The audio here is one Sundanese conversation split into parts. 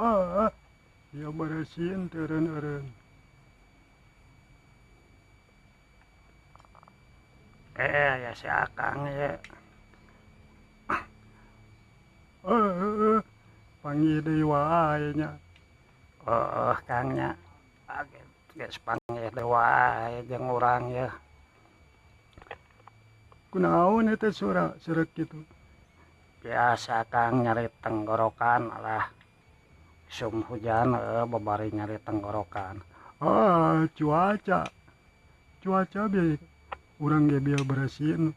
Ah, ieu bareusin teu eureun-eureun. Eh, ya si Akang ye. Heeh, panggih deui wae nya. Heeh, Kang nya. Geus panggih deui wae jeung urang ye. Kunaon eta suara seureuh kitu? Biasa Kang, nyeri tenggorokan lah. Usum hujan heueuh babari nyeri tenggorokan. Ah, cuaca. Cuaca bieu urang ge bieu beresihin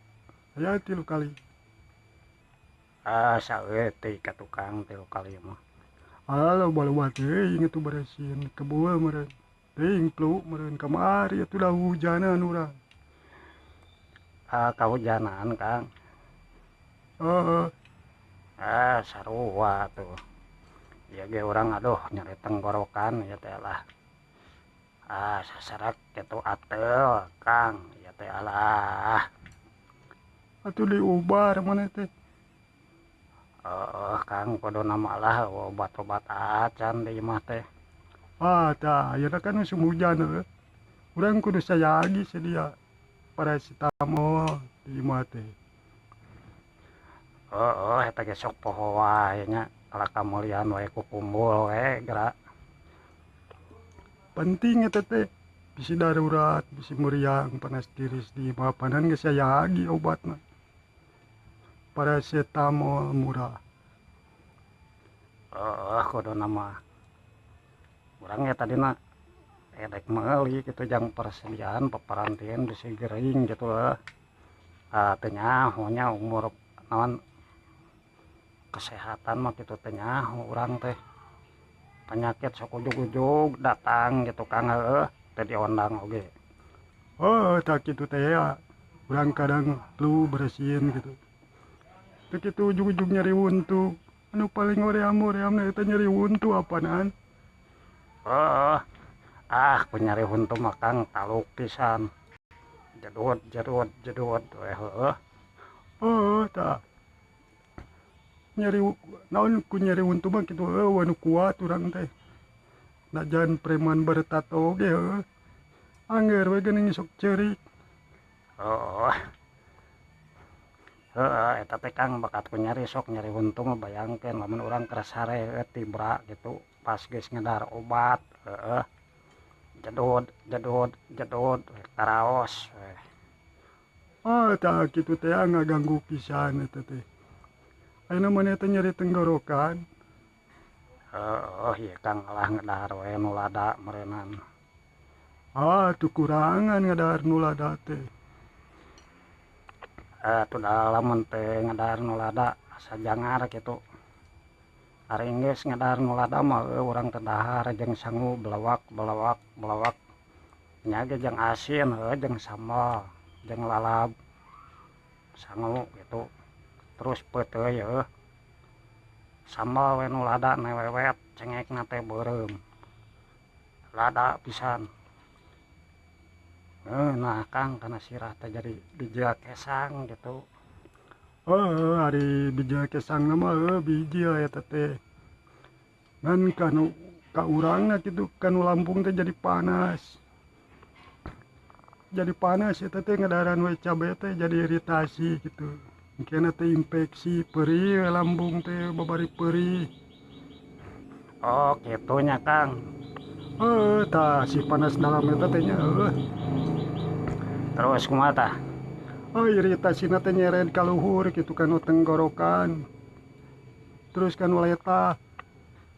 aya 3 kali. Ah, saeutik atuh Kang 3 kali mah. Ah, loba-loba teuing atuh beresihin kebul meureun. Teuing flu meureun kamari atuh da hujanan urang. Ah, kahujanan Kang. Heeh. Ah, sarua tuh. Ieu ge urang aduh nyeri tenggorokan ieu teh lah. Ah, sasarak kitu ateul Kang ieu teh alah. Atuh diubar maneh teh. Heeh Kang, kuduna mah lah obat-obat acan di imah teh. Ah, tah ayeuna kan musim hujan heueuh. Urang kudu sayagi sedia paracetamol di imah teh. Heeh, eta ge sok poho wae nya, kalah kamulian wae kukumbul we geura. Penting eta teh bisi darurat, bisi muriang panas tiris di imah panan geus sayagi obatna. Paracetamol murah. Heeh, kuduna mah. Urang ge tadina rek meuli kitu jang persediaan paparantian bisi gering gitu heuh. Ah, teu nyaho nya umur naon kesehatan mah kitu teu nyaho urang teh. Penyakit sok ujug-ujug datang gitu Kang, heueuh, teu diondang oge. Heuh, tah kitu teh ya. Urang kadang flu beresihin gitu. Teu kitu ujug-ujug nyeri huntu. Anu paling hoream-horeamna eta nyeri huntu apanan. Heeh. Ah, ku nyeri huntu mah Kang taluk pisan. Jedut jedut jedut we heueuh. Heuh, tah. Nyeri naon ku nyeri huntu mah kitu heueuh anu kuat urang teh. Najan preman bertato oge heueuh. Angger we geuning sok ceurik. Heeh. Heeh, eta teh Kang bakat ku nyeri sok nyeri huntu mah bayangkeun lamun urang keur sare heueuh tibra gitu pas geus ngedar obat heueuh. Jedud jedud jedud karaos we. Ah, tah kitu teh ngaganggu pisan eta teh. Ayeuna maneh teh nyeri tenggorokan. Heeh, ieu Kang alah ngedahar we nu lada meureunan. Ah, tuh kurangan ngadahar nu lada teh. Atuh da lamun teu ngadahar nu lada asa jangar kitu. Ari geus ngadahar nu lada mah heueuh urang teh dahar jeung sangu belewak belewak belewak. Nya ge jeung asin heueuh jeung sambal jeung lalab sangu kitu. Terus peuteuy heueuh. Sambal we nu lada newewet cengekna teh beureum. Lada pisan. Heuh nah Kang kana sirah teh jadi bijil kesang gitu. Heuh, ari bijil kesangna mah heueuh bijil eta teh. Ngan kanu ka urangna kitu kanu lambung teh jadi panas. Jadi panas eta teh ngadaharan we cabe teh jadi iritasi gitu. Engkena teh infeksi perih we lambung teh babari perih. Oh kitu nya Kang. Heuh, tah si panas dalam eta teh nya heueuh. Terus kumaha tah? Oh, iritasina teh nyeret ka luhur kitu kanu tenggorokan. Terus kanu letah.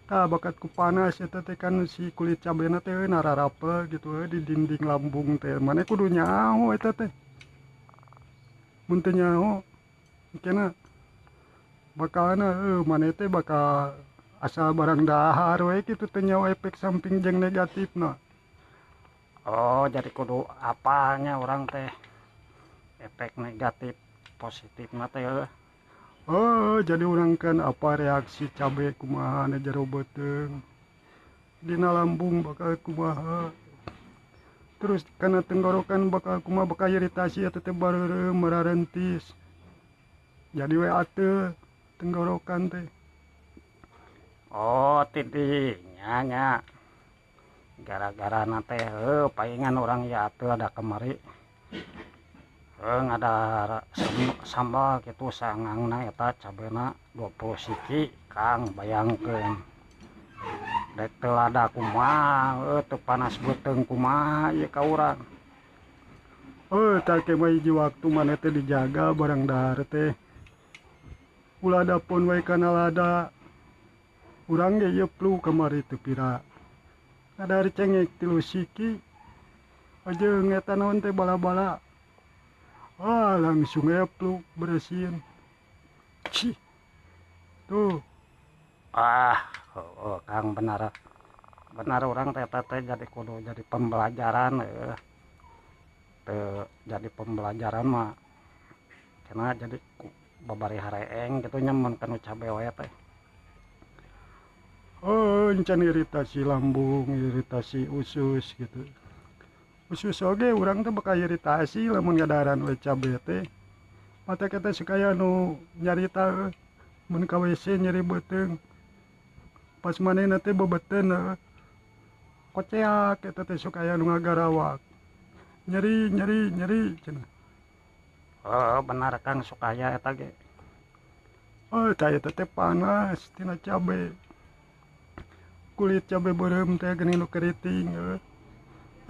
Tah bakat ku panas eta teh kan si kulit cabena teh nararapel gitu heuh di dinding lambung teh. Maneh kudu nyaho eta teh. Mun teu nyaho engkena bakalna heuh maneh teh bakal asal barang dahar we kitu teu nyaho efek samping jeung negatifna. Oh, jadi kudu apalnya urang teh efek negatif positifna teh heueuh. Oh, jadi urang kan apa reaksi cabe kumaha na jero beuteung. Dina lambung bakal kumaha. Terus kana tenggorokan bakal kumaha bakal iritasi eta teh bareureum mararentis. Jadi we ateul tenggorokan teh. Oh tidinya nya gara-gara na teh heuh paingan urang ieu atuh ada kamari heuh ngadahar sambal kitu saangangna eta cabena 20 siki Kang bayangkeun rek teu lada kumaha heuh teu panas beuteung kumaha ieu ka urang. Oh tah ke mah hiji waktu maneh teh dijaga barang dahar teh ulah dapon wae kana lada. Urang ge ieu flu kamari teu pira ngadahar cengek 3 siki jeung eta naon teh bala-bala ah langsung we flu bersin. Cih tuh. Ah heueuh Kang benar benar urang teh eta teh jadi kudu jadi pembelajaran heueuh teu jadi pembelajaran mah cenah jadi babari hareeng kitu nya mun kanu cabe wae teh. Oh encan iritasi lambung, iritasi usus gitu. Usus oge urang teh bakal iritasi lamun ngadaharan we cabe teh. Mata kita sakaya nu nyarita mun ka WC nyeri beuteung. Pas manehna teh bebeteun koceak eta teh sok aya nu ngagarawak. Nyeri nyeri nyeri cenah. Oh benar Kang sok aya eta ge. Oh tah eta teh panas tina cabe. Kulit cabe beureum teh geuning nu keriting heuh.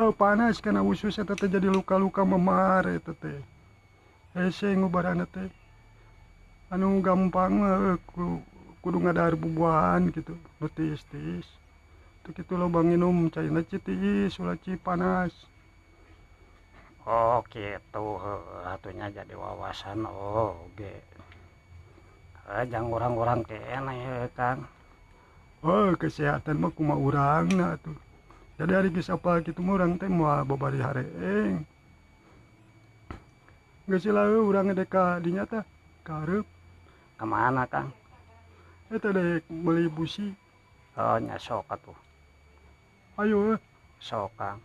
Oh panas kana usus eta teh jadi luka-luka memar eta teh. Hese ngubaranna teh. Anu gampang mah kudu ngadahar bubuahan gitu nu tiis-tiis. Teu kitu loba nginum caina ci tiis ulah ci panas. Oh kitu heueuh atuh nya jadi wawasan oge. Heuh jang urang-urang keneh heueuh Kang. Oh kesehatan mah kumaha urangna atuh. Jadi ari geus apal kitu mah urang teh moal babari hareeng. Geus lah heueuh urang dek ka dinya tah ka hareup. Ka mana Kang? Eta dek meuli busi. Oh nya sok atuh. Ayo heuh. Sok Kang.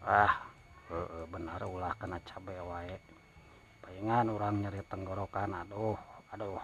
Ah heueuh bener ulah kana cabe wae. Paingan urang nyeri tenggorokan aduh aduh.